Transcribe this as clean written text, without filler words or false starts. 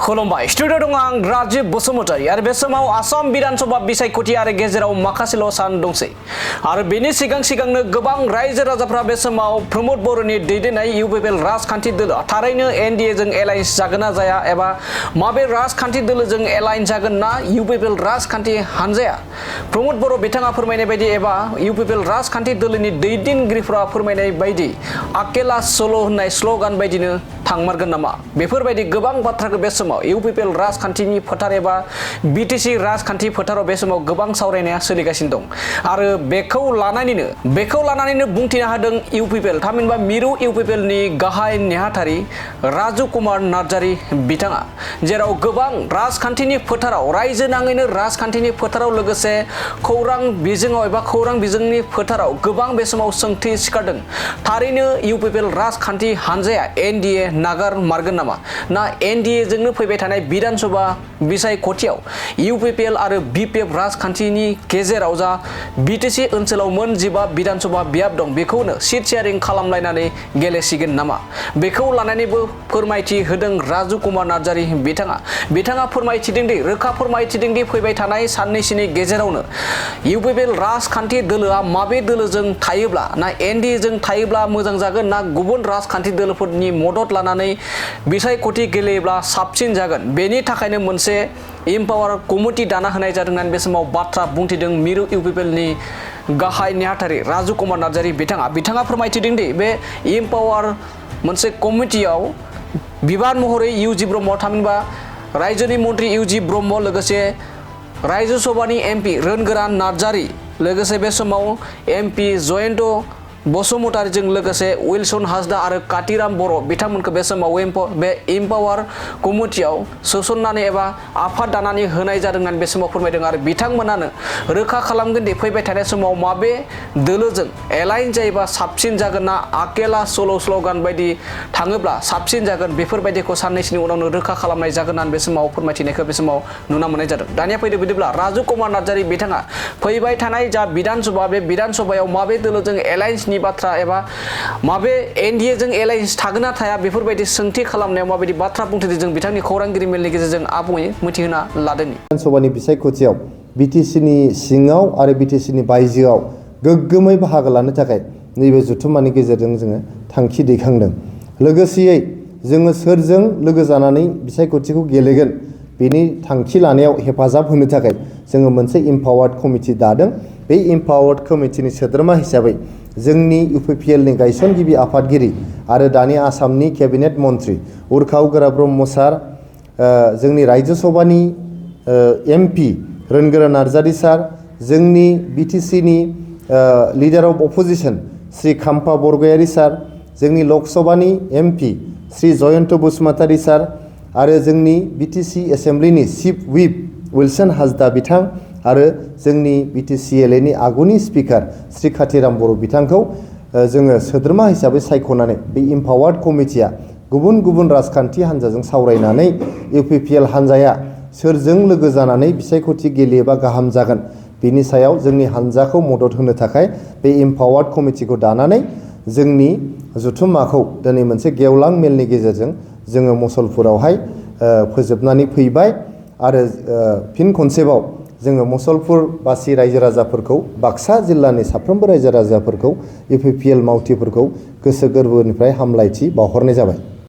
खुलुमबाय स्टुडिअ दं आं राजीव बसुमतारी आरो बे समाव आसाम विधानसभा बिसायख'थि आरो गेजेराव माखासेल' सान दंसै आरो बेनि सिगांनो गोबां रायजो राजाफ्रा बे समाव प्रमोद बर'नि दैदेननाय इउपिपिएल राजखान्थि दोलो थारैनो एनडिए जों एलायन्स जागोन ना जाया एबा माबे राजखान्थि दोलोजों एलायन्स जागोन ना इउपिपिएल राजखान्थि हानजाया प्रमोद बर' बिथाङा फोरमायनाय बायदि एबा इउपिपिएल राजखान्थि दोलोनि दैदेनगिरिफोरा फोरमायनाय बायदि आकेला सोल' होननाय स्ल'गान बायदिनो थांमारगोन नामा बेफोरबायदि गोबां बाथ्राखौ बे समाव इउपिपिएल राजखान्थिनि फोथार एबा बिटिसि राजखान्थि फोथाराव बे समाव गोबां सावरायनाया सोलिगासिनो दं आरो बेखौ लानानैनो बुंथिना होदों इउपिपिएल थामहिनबा मिरु इउपिपिएलनि गाहाय नेहाथारि राजु कुमार नार्जारी बिथाङा जेराव गोबां राजखान्थिनि फोथाराव रायजो नाङैनो राजखान्थिनि फोथाराव लोगोसे खौरां बिजोङाव एबा खौरां बिजोंनि फोथाराव गोबां बे समाव सोंथि सिखारदों थारैनो इउपिपिएल राजखान्थि हानजाया एनडिए नागार मारगोन नामा ना एनडिए जोंनो फैबाय थानाय विधानसभा बिसायख'थियाव इउपिपिएल आरो बिपिएफ राजखान्थिनि गेजेराव जा बिटिसि ओनसोलाव मोन 15 विधानसभा बियाब दं बेखौनो सिट शेयारिं खालामलायनानै गेलेसिगोन नामा बेखौ लानानैबो फोरमायथि होदों राजु कुमार नार्जारी बिथाङा फोरमायथिदों दि रोखा फोरमायथिदों दि फैबाय थानाय साननैसोनि गेजेरावनो इउपिपिएल राजखान्थि दोलोआ माबे दोलोजों थायोब्ला ना एनडिए जों थायोब्ला मोजां जागोन ना गुबुन राजखान्थि दोलोफोरनि मदद लानानै बिसायख'थि गेलेयोब्ला साबसिन जागोन बेनि थाखायनो मोनसे इम्पावार कमिटि दाना होनाय जादों होननानै बे समाव बाथ्रा बुंथिदों मिरु इउपिपिएलनि गाहाय नेहाथारि राजु कुमार नार्जारी बिथाङा फोरमायथिदों दि बे इम्पावार मोनसे कमिटियाव बिबान महरै इउजि ब्रह्म थामहिनबा रायजोनि मन्त्रि इउजि ब्रह्म लोगोसे रायजो सभानि एमपि रोनगोरा नार्जारी लोगोसे बे समाव एमपि जयन्त बसुमतारीजों लोगोसे उइलसन हाजदा आरो कातिराम बर' बिथांमोनखौ बे समाव बे इम्पावार कमिटियाव सोसननानै एबा आफाद दानानै होनाय जादों होननानै बे समाव फोरमायदों आरो बिथांमोनानो रोखा खालामगोन दि फैबाय थानाय समाव माबे दोलोजों एलाइन जायोबा साबसिन जागोन ना आकेला सोल' स्ल'गान बायदि थाङोब्ला साबसिन जागोन बेफोरबायदिखौ साननैसोनि उनावनो रोखा खालामनाय जागोन होननानै बे समाव फोरमायथिनायखौ बे समाव नुना मोननाय जादों दानिया फैदो बिदिब्ला राजु कुमार नार्जारी बिथाङा फैबाय थानाय जा विधानसभा बे विधानसभायाव माबे दोलोजों एलायन्स बाथ्रा एबा माबे एनडिए जों एलायन्स थागोन ना थाया बेफोरबायदि सोंथि खालामनायाव माबायदि बाथ्रा बुंथिदों जों बिथांनि खौरांगिरि मेलनि गेजेरजों आबुङै मिथिहोना लादों विधानसभानि बिसायख'थियाव बिटिसिनि सिङाव आरो बिटिसिनि बायजोआव गोग्गोमै बाहागो लानो थाखाय नैबे जथुम्मानि गेजेरजों जोङो थांखि दैखांदों लोगोसेयै जोङो सोरजों लोगो जानानै बिसायख'थिखौ गेलेगोन बेनि थांखि लानायाव हेफाजाब होनो थाखाय जोङो मोनसे इम्पावार्ड कमिटि दादों बे इम्पावार्ड कमिटिनि सोद्रोमा हिसाबै जोंनि इउपिपिएलनि गायसनगिरि आफादगिरि आरो दानि आसामनि केबिनेट मन्त्रि उरखाव गोरा ब्रह्म सार जोंनि रायजो सभानि एमपि रोनगोरा नार्जारी सार जोंनि बिटिसिनि लिडार अफ अपोजिशन श्री खाम्फा बरगयारी सार जोंनि लकसभानि एमपि श्री जयन्त बसुमतारी सार आरो जोंनि BTC एसेम्ब्लिनि chief whip Wilson Hajda बिथां आरो जोंनि बिटिसिएलएनि आगुनि स्पिकार श्री कातिराम बर' बिथांखौ जोङो सोद्रोमा हिसाबै सायख'नानै बे इम्पावार्ड कमिटिया गुबुन गुबुन राजखान्थि हान्जाजों सावरायनानै इउपिपिएल हान्जाया सोरजों लोगो जानानै बिसायख'थि गेलेयोबा गाहाम जागोन बिनि सायाव जोंनि हान्जाखौ मदद होनो थाखाय बे इम्पावार्ड कमिटिखौ दानानै जोंनि जथुम्माखौ दिनै मोनसे गेवलां मेलनि गेजेरजों जोङो मसलपुरावहाय फोजोबनानै फैबाय आरो फिन खनसेबाव जोङो मसलपुर बासि रायजो राजाफोरखौ बाक्सा जिल्लानि साफ्रोमबो रायजो राजाफोरखौ इउपिपिएल मावथिफोरखौ गोसो गोरबोनिफ्राय हामलायथि बावहरनाय जाबाय।